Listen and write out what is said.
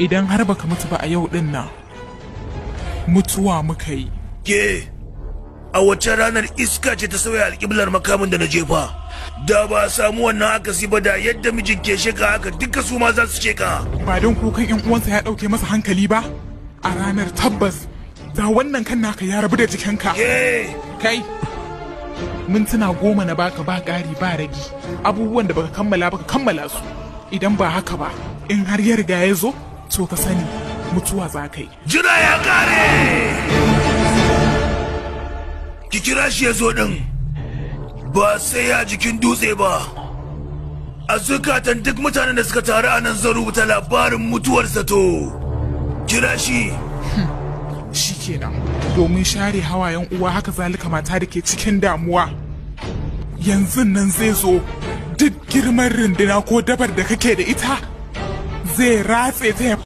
Idan har baka mutu ba a yau din nan, mutuwa muka yi. Ke, a wace ranar iska ce ta sauya alƙiblar makamin da na jefa. Da ba a samu wannan akasi ba, da yadda mijin ke sheka haka duka su ma za su sheka. Ba don kukan yan uwansa ya ɗauke masa hankali ba, a ranar tabbas da wannan kan naka ya rabu da jikinka. Ke! Kai, mintuna 10 na baka, ba ƙari ba ragi. Abubuwan da baka kammala baka kammala su. Idan ba haka ba, in har ya riga ya zo, to ka sani mutuwa za ka yi. Jira ya kare! Ki kira shi ya zo ɗin, ba sai ya jikin dutse ba. A zukatan duk mutanen da suka taru a nan zan rubuta labarin mutuwarsa to. Kira shi. Shi kenan, domin share hawayen uwa haka zalika mata da ke cikin damuwa. Yanzu nan zai zo, duk girman runduna ko dabar da kake da ita zai ratse ta ya